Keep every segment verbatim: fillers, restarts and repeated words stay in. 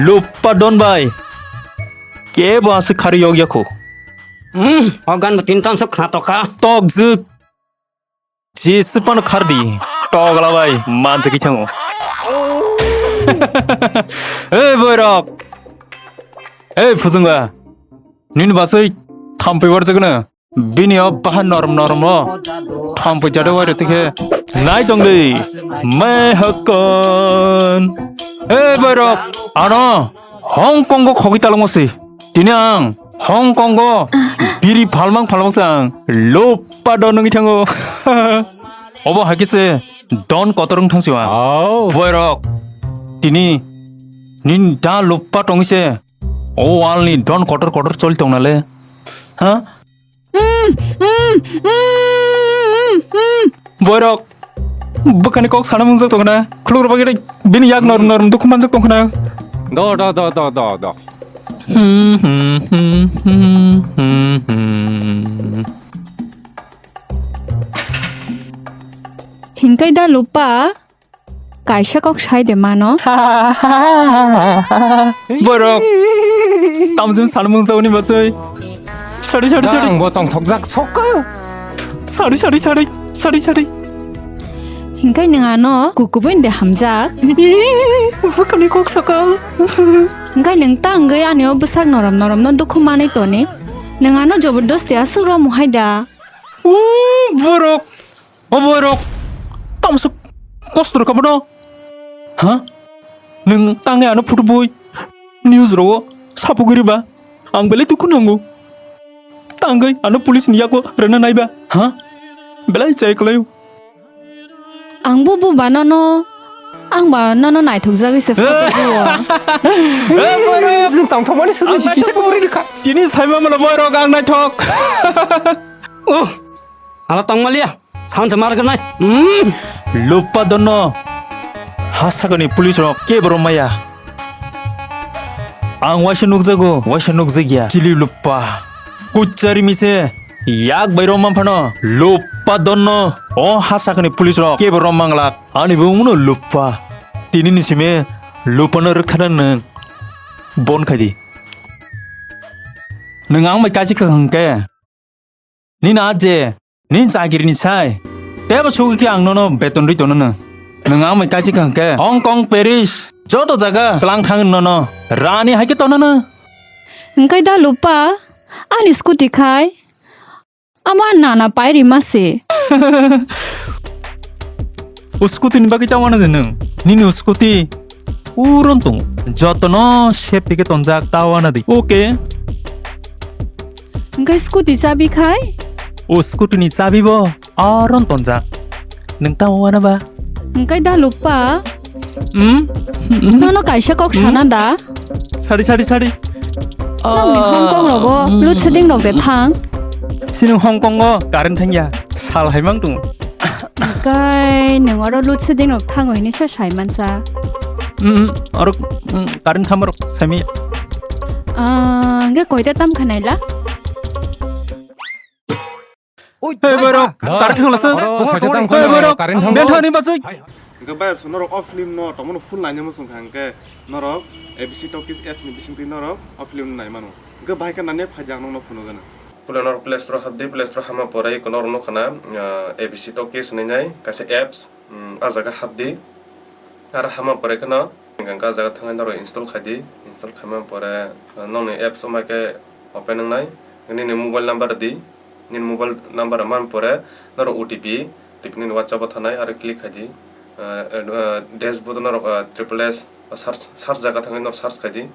Luppa don bai. Kebo aswk khari yok yakho. Hmm, o gan bo tin ton sok khna toka. Tok jwk. Jisipano khardi, togla bai, manjagwi thango. Ei boirok, ei phujunga, nini basui thampui warjagwno, bini o bahan norom norom o thampui jade waire tikhe nai tongdi, mai hakon. Ei boirok, ano Hong Kong o khogwi talongmo se. Tini ang Hong Kong o biri phalmang phalmang se ang loppa don wngwi thango. Obo hai khe se don kotor wng thang siwa. Oh. Boirok, tini nini da loppa tongwi se o wal ni don kotor kotor choli tong nale. Ha? Boirok, bwkhani kok sana mungjak tongkha na, khuluk rwbagwi bini yak norom norom dukhu manjak tongkha na. Do, do, do, do, do, do. Hinkai da lupa. Kaisa kok sai de mano. Borok. Tamjim salmung sauni bachoi. Sari, sari, sari. Ang bo tongthokjak sokko. Sari, sari, sari. Sari, sari. Hinkai nang ano kukubui de hamjak. Bukani kok sokko. Hinkai nang tangwi ani o bwsak norom norom no dukhu manwi toni. Nang ano jobordosti aswk ro muhai da. U borok. O borok, tamsuk kostor ka bono? Ha? Nwng tangwi ano photo boi news rogo sapugwi riba? Ang belai dukhu nango. Tangwi ano police ni yago rwna naiba? Ha? Belai chai kwlaio. Ang bo bo ba nono, ang ba nono naithok jagwi se photo boi. Eh, borok. Tongthokmani sudu kisa kuburi rikha. Tini saima mano borok ang naithok. Uh, ala tongmaliya. Sound se mar ganai. Hmm. Luppa dono. Ha sakani police rok ke boro maya. Ang waisa nukjago, waisa nukjakya. Chili luppa. Kuchari mise. Yak bai romman phano. Luppa dono. O ha sakani police rok ke boro manglak. Ani bo wngno luppa. Tini ni sime luppa no rwkhana nwng. Bon khaidi. Nwng ang bai kachi kha hwnkhe. Nini a je, nini chagiri ni sai. Tebo sugi khe ang nono beton rwi tono no. Nwng ang mai kachi kha hwnkhe Hong Kong, Paris, joto jaga tlang thang nono. Rani hai khe tono no. Hwnkhe da lupa, ani scooty khai. Amo nana pai rima se. O scooty ni bagwi ta wana de nwng? Nini o scooty uron tongo. Jotono safety khe tonjak ta wana di. Okay. Hwnkhe scooty chabi khai? O scooty ni chabi bo oron tonjak. Nwng ta wana ba? Hwnkhe da lupa. Hmm? Nono kaisa kok sana da? Sari, sari, sari. Nokni Hong Kong rogo load shedding rok de thang. Sini Hong Kong o current thangya. Sal hai mang tongo. Kai nung oro load shedding rok thango hini se sai mansa. Hmm, oro, hmm, current thama rok saimi. Ah, hwnkhe koita tam khanai la? Oi, hey, borok, current thangla se. Oro, sacha tang. Hey, borok, current thango. Bentha ni basui. Hwnkhe bai, so norok o film no tongmano full naina muchung kha hwnkhe norok A B C Talkies apps ni bisingtwi norok o film no nai mano. Hwnkhe bahai khe nani phaijak nokno phunugana. Pula norok Play Store hapdi, Play Store hama pore iko norok nukha na, ah, A B C Talkies hinwi nai kaisa apps, um, ah jaga hapdi. Aro hama pore kheno Hwnkhe ah jaga thangwi norok install khai di, install khaima pore, ah, nokni apps wngma khe open wngnai, nini mobile number di, nini mobile number man pore norok O T P, O T P nini WhatsApp o thanai aro click khai di, ah, ah, dashboard o norok, ah, triple S search, search jaga thangwi norok search khai di,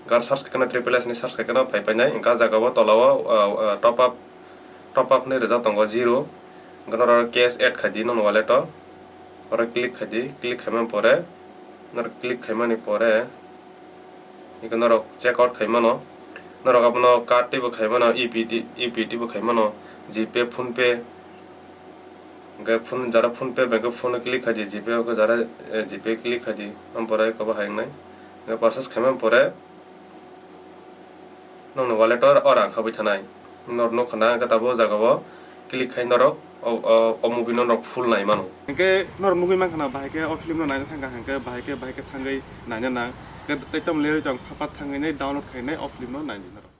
gar search khai kheno triple S ni search khai kheno phai painai, hwnkhe ah jaga o tola o, ah, ah, top up, top up hinwi rijak tongo zero, hwnkhe norok cash add khai di nokni wallet o, oro click khai di, click khaimani pore, norok click khaimani pore, iko norok check out khai mano, norok abono card teibo khai mano, U P I D, U P I D bo khai mano, GPay, PhonePe, hwnkhe phone, jara PhonePe bai khe phone o click khai di, GPay o khe jara, eh, GPay click khai di, ampore eko bo hai wngnai. Hwnkhe process khaimani pore nokni wallet o, o rang habwi thanai. Norok nukha na hwnkhe tabuk o jaga o click khai norok o, o, o movie no norok full nai mano. Hwnkhe norok nugwi mankha na bahai khe o film no naina thangkha hwnkhe bahai khe, bahai khe thangwi naina nang. Hwnkhe tei tamo lerwi tong phapat thangwi nai download khai nai o film no naidi norok.